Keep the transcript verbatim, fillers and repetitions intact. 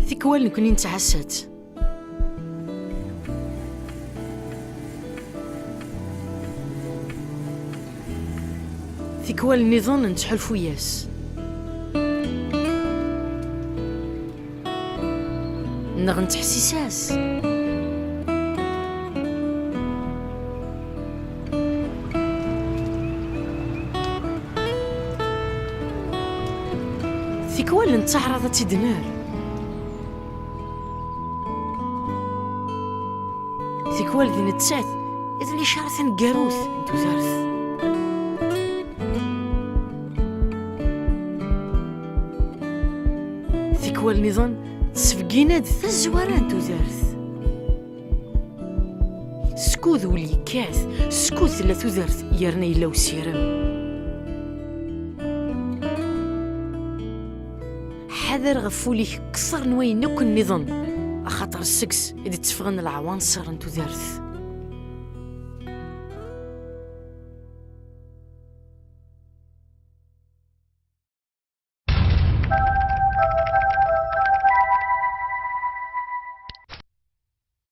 Tikwal nekni nettɛassa-tt. Tikwal nniḍen nettḥulfu-yas. Neɣ nettḥessis-as. Tikwal nettaɛraḍ ad tt-id-nerr. Tikwal d nettat i d licaṛ taneggarut n tudert. Tikwal nniḍen tesbeggin-d tazwara n tudert. Skud ul yekkat, skud tella tudert yerna yella usirem. Ḥader ɣef wul-ik kteṛ n wayen akk nniḍen, axaṭer seg-s i d-tteffɣen leɛwanṣer n tudert.